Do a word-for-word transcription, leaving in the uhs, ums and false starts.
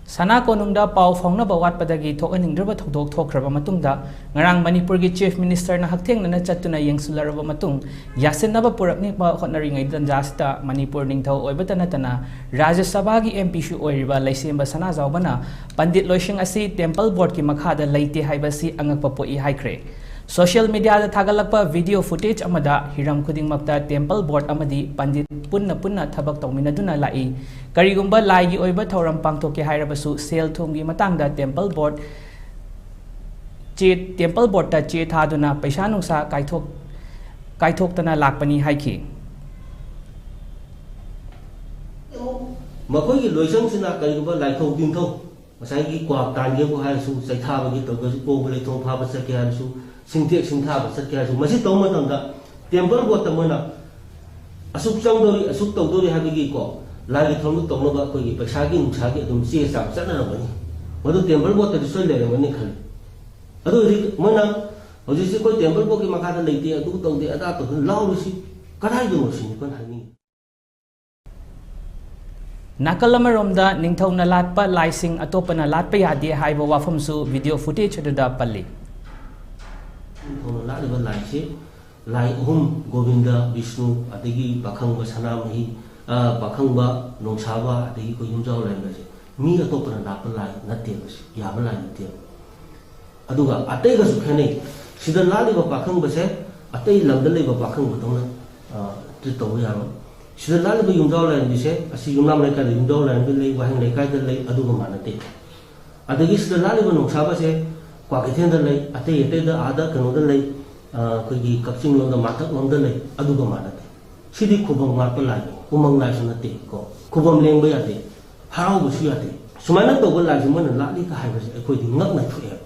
ꯁꯅꯥ ꯀꯣꯅꯨꯡꯗ ꯄꯥꯎ ꯐꯥꯎꯅꯕ ꯋꯥꯠꯄꯗꯒꯤ ꯊꯣꯛꯍꯟꯅꯤꯡꯗ꯭ꯔꯕ ꯊꯧꯗꯣꯛ ꯊꯣꯛꯈ꯭ꯔꯕ ꯃꯇꯨꯡꯗ, ꯉꯔꯥꯡ ꯃꯅꯤꯄꯨꯔꯒꯤ Chief Ministerꯅ ꯍꯛꯊꯦꯡꯅꯅ ꯆꯠꯇꯨꯅ ꯌꯦꯡꯁꯤꯜꯂꯔꯕ ꯃꯇꯨꯡ, ꯌꯥꯁꯤꯟꯅꯕ ꯄꯨꯔꯛꯅꯕ ꯍꯣꯠꯅꯔꯤꯉꯩ ꯇꯥꯟꯖꯥꯁꯤꯗ, ꯃꯅꯤꯄꯨꯔ ꯅꯤꯡꯊꯧ ꯑꯣꯏꯕꯇ ꯅꯠꯇꯅ ꯔꯥꯖ꯭ꯌ ꯁꯚꯥꯒꯤ MPꯁꯨ ꯑꯣꯏꯔꯤꯕ ꯂꯩꯁꯦꯝꯕ ꯁꯅꯥꯖꯥꯎꯕꯅ ꯄꯟꯗꯤꯠ ꯂꯣꯏꯁꯪ ꯑꯁꯤ Temple Boardꯀꯤ ꯃꯈꯥꯗ ꯂꯩꯇꯦ ꯍꯥꯏꯕꯁꯤ ꯑꯉꯛꯄ ꯄꯣꯛꯏ ꯍꯥꯏꯈ꯭ꯔꯦ꯫ Social mediaꯗ ꯊꯥꯒꯠꯂꯛꯄ video footage ꯑꯃꯗ ꯍꯤꯔꯝ ꯈꯨꯗꯤꯡꯃꯛꯇ Temple Board ꯑꯃꯗꯤ ꯄꯟꯗꯤꯠ ꯄꯨꯟꯅ ꯄꯨꯟꯅ ꯊꯕꯛ ꯇꯧꯃꯤꯟꯅꯗꯨꯅ ꯂꯥꯛꯏ꯫ ꯀꯔꯤꯒꯨꯝꯕ ꯂꯥꯏꯒꯤ ꯑꯣꯏꯕ ꯊꯧꯔꯝ ꯄꯥꯡꯊꯣꯛꯀꯦ ꯍꯥꯏꯔꯕꯁꯨ ꯁꯦꯜ ꯊꯨꯝꯒꯤ ꯃꯇꯥꯡꯗ Temple Board ꯆꯦ, Temple Boardꯇ ꯆꯦ ꯊꯥꯗꯨꯅ ꯄꯩꯁꯥ ꯅꯨꯡꯁꯥ ꯀꯥꯏꯊꯣꯛ-, ꯀꯥꯏꯊꯣꯛꯇꯅ ꯂꯥꯛꯄꯅꯤ ꯍꯥꯏꯈꯤ꯫ ꯃꯈꯣꯏꯒꯤ ꯂꯣꯏꯁꯪꯁꯤꯅ ꯀꯔꯤꯒꯨꯝꯕ ꯂꯥꯏꯊꯧ ꯇꯤꯟꯊꯧ, ꯉꯁꯥꯏꯒꯤ ꯀ꯭ꯋꯥꯛ ꯇꯥꯟꯒꯦꯕꯨ ꯍꯥꯏꯔꯁꯨ, ꯆꯩꯊꯥꯕꯒꯤ ꯇꯧꯒꯦꯁꯨ, ꯀꯣꯡꯕ ꯂꯩꯊꯣꯡ ꯐꯥꯕ ꯆꯠꯀꯦ ꯍꯥꯏꯔꯁꯨ, ꯁꯤꯡꯇꯦꯛ ꯁꯤꯡꯊꯥꯕ ꯆꯠꯀꯦ ꯍꯥꯏꯔꯁꯨ, ꯃꯁꯤ ꯇꯧꯕ ꯃꯇꯝꯗ Temple Boardꯇ ꯃꯣꯏꯅ ꯑꯁꯨꯛ ꯆꯪꯗꯧꯔꯤ, ꯑꯁꯨꯛ ꯇꯧꯗꯧꯔꯤ ꯍꯥꯏꯕꯒꯤꯀꯣ, ꯂꯥꯏꯒꯤ ꯊꯧꯔꯝꯗꯨ ꯇꯧꯅꯕ ꯑꯩꯈꯣꯏꯒꯤ ꯄꯩꯁꯥꯒꯤ ꯅꯨꯡꯁꯥꯒꯤ ꯑꯗꯨꯝ ꯆꯦ ꯆꯥꯡ ꯆꯠꯅꯔꯝꯒꯅꯤ꯫ ꯃꯗꯨ Temple Boardꯇꯗꯤ ꯁꯣꯏ ꯂꯩꯔꯝꯒꯅꯤ ꯈꯜꯂꯤ꯫ ꯑꯗꯨ ꯍꯧꯖꯤꯛ ꯃꯣꯏꯅ ꯍꯧꯖꯤꯛꯁꯤ ꯑꯩꯈꯣꯏ Temple Boardꯀꯤ ꯃꯈꯥꯗ ꯂꯩꯇꯦ, ꯑꯗꯨ ꯇꯧꯗꯦ, ꯑꯗꯥ ꯇꯧꯗꯦ ꯂꯥꯎꯔꯤꯁꯤ ꯀꯗꯥꯏꯗꯅꯣ ꯁꯤꯅꯤ ꯑꯩꯈꯣꯏꯅ ꯍꯥꯏꯅꯤꯡꯉꯤ꯫ ꯅꯥꯀꯜ ꯑꯃꯔꯣꯝꯗ ꯅꯤꯡꯊꯧꯅ ꯂꯥꯠꯄ ꯂꯥꯏꯁꯤꯡ ꯑꯇꯣꯞꯄꯅ ꯂꯥꯠꯄ ꯌꯥꯗꯦ ꯍꯥꯏꯕ ꯋꯥꯐꯝꯁꯨ video footage ꯑꯗꯨꯗ ꯄꯜꯂꯤ꯫ ꯅꯤꯡꯊꯧꯅ ꯂꯥꯠꯂꯤꯕ ꯂꯥꯏꯁꯦ ꯂꯥꯏ ꯑꯍꯨꯝ, ꯒꯣꯕꯤꯟꯗ, ꯕꯤꯁꯅꯨ, ꯑꯗꯒꯤ ꯄꯥꯈꯪꯕ ꯁꯅꯥꯃꯍꯤ, ꯑ, ꯄꯥꯈꯪꯕ ꯅꯣꯡꯁꯥꯕ, ꯑꯗꯒꯤ ꯑꯩꯈꯣꯏ ꯌꯨꯝꯖꯥꯎ ꯂꯥꯏꯔꯦꯝꯕꯁꯦ ꯃꯤ ꯑꯇꯣꯞꯄꯅ ꯂꯥꯠꯄ ꯂꯥꯏ ꯅꯠꯇꯦꯕ, ꯁꯤ ꯌꯥꯕ ꯂꯥꯏ ꯅꯠꯇꯦꯕ꯫ ꯑꯗꯨꯒ ꯑꯇꯩꯒꯁꯨ ꯈꯦꯠꯅꯩ꯫ ꯁꯤꯗ ꯂꯥꯠꯂꯤꯕ ꯄꯥꯈꯪꯕꯁꯦ ꯑꯇꯩ ꯂꯝꯗ ꯂꯩꯕ ꯄꯥꯈꯪꯕꯗꯧꯅ, ꯑ, treat ꯇꯧꯕ ꯌꯥꯔꯣꯏ꯫ ꯁꯤꯗ ꯂꯥꯠꯂꯤꯕ ꯌꯨꯝꯖꯥꯎ ꯂꯥꯏꯔꯦꯝꯕꯤꯁꯦ ꯑꯁꯤ ꯌꯨꯝꯅꯥꯝ ꯂꯩꯀꯥꯏꯗ, ꯌꯨꯝꯖꯥꯎ ꯂꯥꯏꯔꯦꯝꯕꯤ ꯂꯩ, ꯋꯥꯍꯦꯡ ꯂꯩꯀꯥꯏꯗ ꯂꯩ, ꯑꯗꯨꯒ ꯃꯥꯟꯅꯗꯦ꯫ ꯑꯗꯒꯤ ꯁꯤꯗ ꯂꯥꯠꯂꯤꯕ ꯅꯣꯡꯁꯥꯕꯁꯦ ꯀ꯭ꯋꯥꯀꯩꯊꯦꯜꯗ ꯂꯩ, ꯑꯇꯩ ꯑꯇꯩꯗ ꯑꯥꯗ ꯀꯩꯅꯣꯗ ꯂꯩ, ꯑ, ꯑꯩꯈꯣꯏꯒꯤ ꯀꯛꯆꯤꯡ ꯂꯣꯝꯗ, ꯃꯥꯊꯛ ꯂꯣꯝꯗ ꯂꯩ, ꯑꯗꯨꯒ ꯃꯥꯟꯅꯗꯦ꯫ ꯁꯤꯗꯤ ꯈꯨꯕꯝ ꯉꯥꯛꯄ ꯂꯥꯏꯅꯤ, ꯎꯃꯪ ꯂꯥꯏꯁꯨ ꯅꯠꯇꯦ ꯀꯣ꯫ ꯈꯨꯕꯝ ꯂꯦꯡꯕ ꯌꯥꯗꯦ, ꯍꯔꯥꯎꯕꯁꯨ ꯌꯥꯗꯦ꯫ ꯁꯨꯃꯥꯏꯅ ꯇꯧꯕ ꯂꯥꯏꯁꯦ ꯃꯣꯏꯅ ꯂꯥꯠꯂꯤꯒ ꯍꯥꯏꯕꯁꯦ ꯑꯩꯈꯣꯏꯗꯤ ꯉꯛꯅ ꯊꯣꯛꯑꯦꯕ꯫